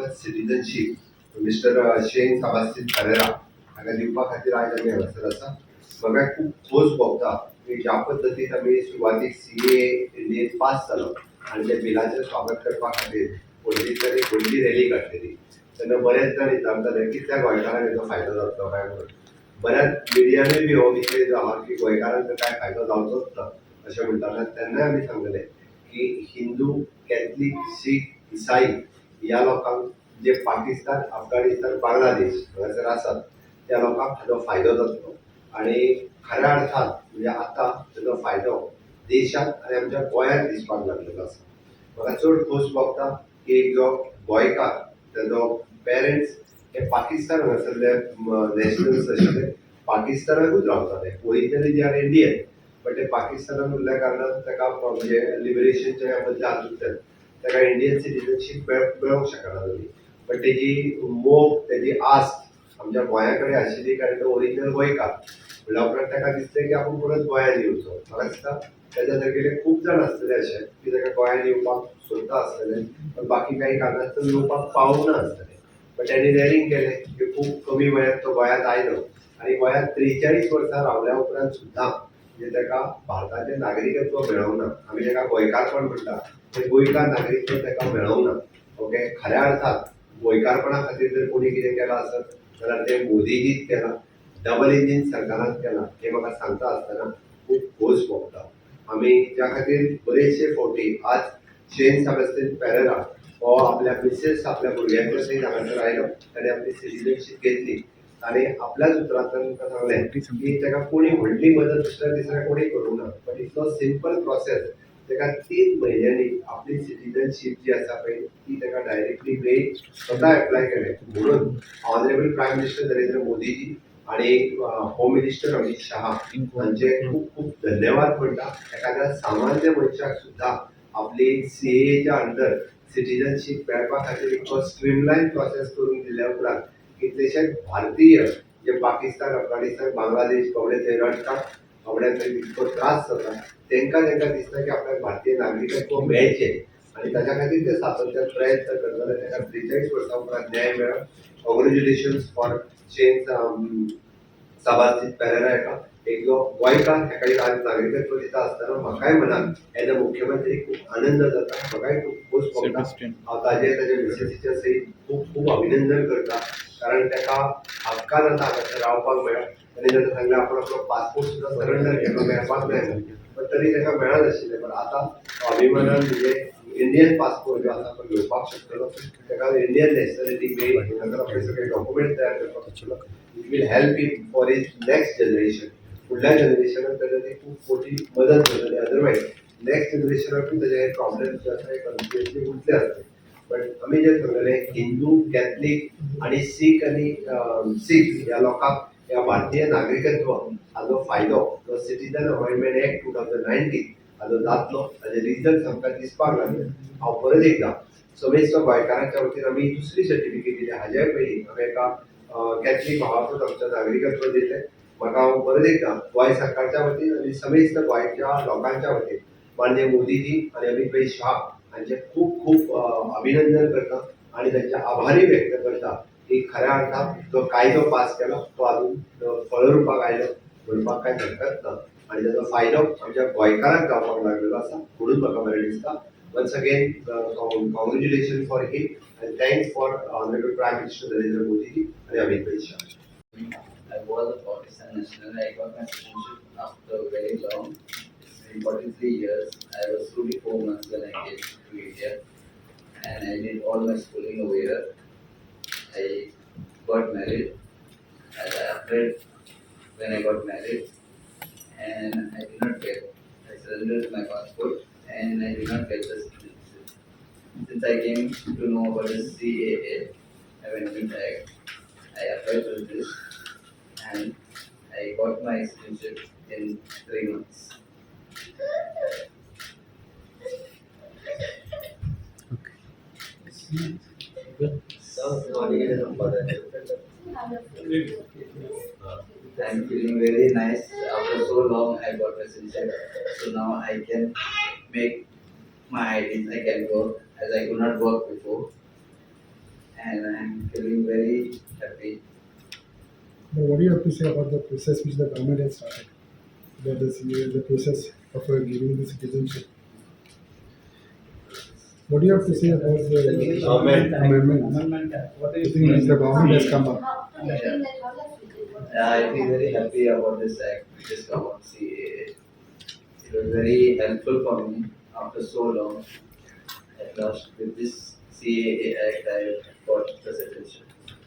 Citizenship mister Shane Sebastian Pereira हांगा दिवपा खातीर आयज आमी हांगासर आसा. म्हाका खूब खोस भोगता की ज्या पद्दतीन आमी सुरवातीक सीएए इंडियेन पास जालो आनी त्या बिलाचें स्वागत करपा खातीर पणजेंतल्यान एक व्हडली रॅली काडलेली तेन्ना बरेच जाण विचारताले कितल्या गोंयकारांक हेजो फायदो जातलो काय म्हणून. बऱ्याच मिडियानूय बी हो विशय जो आहा की गोंयकारांक कांय फायदो जावचोच ना अशें म्हणटाले. तेन्नाय आमी सांगलें की हिंदू, कॅथलीक, शीख, इसाई ह्या लोकांक जे पाकिस्तान, अफगाणिस्तान, बांगलादेश हांगासर आसात त्या लोकांक हाजो फायदो जातलो आनी खऱ्या अर्थान म्हणजे आतां तेजो फायदो देशांत आनी आमच्या गोंयांत दिसपाक लागलेलो आसा. म्हाका चड खोस भोगता की एक जो गोंयकार तेजो पेरंट्स हे पाकिस्तान हांगासरले नॅशनल्स आशिल्ले, पाकिस्तानाकूच रावताले, originally they are Indian, but ते पाकिस्तानान उरल्या कारणान ताका म्हणजे लिबरेशनच्या ह्या मदल्या हातूंतल्यान ताका इंडियन सिटीजनशीप मेळोंक शकना जाली. बट तेजी मोग, तेजी आस्त आमच्या गोंया कडेन आशिल्ली, कारण तो ओरिजिनल गोंयकार म्हणल्या उपरांत ताका दिसलें की आपूण परत गोंयांत येवचो. म्हाका दिसता तेज्या सारकेले खूब जाण आसतले अशे की ताका गोंयांत येवपाक सोदता आसतले, पण बाकी काही कारणास्तव येवपाक पावूंक ना आसतले. बट तेणी डेरिंग केलें की खूब कमी वयात तो गोंयांत आयलो आनी गोंयांत 43 वर्सां रावल्या उपरांत सुद्दां म्हणजे ताका भारताचें नागरिकत्व मेळोंक ना. आमी ताका गोंयकारपण म्हणटा, तें गोंयकार नागरिकत्व ताका मेळोंक ना. ओके, खऱ्या अर्थान गोंयकारपणा खातीर जर कोणी कितें केलां आसत जाल्यार तें मोदीजीन केलां, डबल इंजीन सरकारान केलां हें म्हाका सांगता आसतना खूब खोस भोगता. आमी ज्या खातीर बरेचशे फावटी आज शेन सेबास्तियन पेरेरा हो आपल्या मिसेस, आपल्या भुरग्यांच्या सयत हांगासर आयलो, ताणें आपली सिटीजनशीप घेतली आनी आपल्याच उतरांतल्यान तुमकां सांगलें की ताका कोणी व्हडली मदत दुसऱ्या तिसऱ्या कोणी करूंक ना, बट इतलो सिंपल प्रोसेस ताका 3 म्हयन्यांनी आपली सिटीजनशीप जी आसा पळय ती ताका डायरेक्टली मेळ्ळी, स्वता एप्लाय केलें. म्हणून ऑनरेबल प्रायम मिनिस्टर नरेंद्र मोदीजी आणि होम मिनिस्टर अमित शहा हांचे खूब खूब धन्यवाद म्हणटा. एखाद्या सामान्य मनशाक सुद्दां आपली सीएएच्या अंडर सिटीजनशीप मेळपा खातीर इतको स्ट्रीमलायन प्रोसेस करून दिल्या उपरांत कितलेशेच भारतीय जे पाकिस्तान, अफगाणिस्तान, बांगलादेश बाबडे थंय रडटा, बाबड्यांक थंय इतको त्रास जाता, तांकां तांकां दिसता की आपल्याक भारतीय नागरिकत्व मेळचें आनी ताच्या खातीर ते सातत्यान प्रयत्न करतले. ताका 43 वर्सां उपरांत न्याय मेळ्ळो. Congratulations for Shane Sebastian Pereira. हेका एक जो गोंयकार हेका एक आज नागरिकत्व दिता आसतना म्हाकाय मनाक एज अ मुख्यमंत्री खूब आनंद जाता, म्हाकाय खूब खोस भोगता. हांव ताजे ताजे मिसेसीच्या सयत खूब खूब अभिनंदन करता, कारण ताका हक्कान आतां हांगासर रावपाक मेळ्ळा. ताणें जेन्ना सांगलें आपूण आपलो पासपोर्ट सुद्दां सरेंडर केलो, मेळपाक जाय, पण तरी ताका मेळनाशिल्लें. पण आतां अभिमानान म्हणजे इंडियन पासपोर्ट जो आसा तो घेवपाक शकतलो, ताका इंडियन नॅशनलिटी मेळ्ळी, हांगासर आपले सगळे डॉक्युमेंट तयार करपाक शकतलो. It will help him for his next generation. फुडल्या जनरेशनाक ताका ती खूब मोठी मदत जातली, अदरवायज नेक्स्ट जनरेशनाकूय ताजे हे प्रॉब्लेम्स जे आसा हे कंटिन्युअसली उरतले आसतले. बट आमी जे सांगलें हिंदू, कॅथलीक आनी सीख आनी सीख ह्या लोकांक ह्या भारतीय नागरिकत्व हाजो फायदो जो सिटीजन अमेंडमेंट एक्ट 2019 हाजो जातलो, हाजे रिजल्ट आमकां दिसपाक लागले. हांव परत एकदां समेस्त गोंयकारांच्या वतीन आमी दुसरी सर्टिफिकेट दिली. हाज्याय पयलीं आमी एका कॅथलीक भावाकूच आमचें नागरिकत्व दिलें. म्हाका हांव परत एकदां गोंय सरकारच्या वतीन आनी समेस्त गोंयच्या लोकांच्या वतीन माननीय मोदीजी आनी अमित भाई शाह हांचे खूब खूब अभिनंदन करता आनी तांचे आभारी व्यक्त करता की खऱ्या अर्थान जो कायदो पास केला तो अजून फळरूपाक आयलो म्हणपाक कांय हरकत ना आनी ताचो फायदो आमच्या गोंयकारांक जावपाक लागलेलो आसा म्हणून म्हाका बरें दिसता. Once again, congratulation for him and thanks for honourable Prime Minister Narendra Modiji आनी अमित भाई Shah. I was a Pakistan national. I got my citizenship after very long. It's been 43 years. I was 24 months when I came to India, and I did all my schooling over here. I got married. I applied when I got married, and I did not get. I surrendered my passport, and I did not get the citizenship. Since I came to know about the CAA Amendment Act, I applied for this, and I got my citizenship in 3 months. I'm feeling very nice. After so long, I got my citizenship. So now I can make my IDs. I can work as I could not work before. And I am feeling very happy. But what do you have to say about the process which the government has started? About the process of giving the citizenship. What do you have to say about the Amendment. amendment? Amendment, what The is? thing which the government has come up. I feel very happy about this act which has come up, CAA. It was very helpful for me after so long. At last, with this CAA act, I got the citizenship.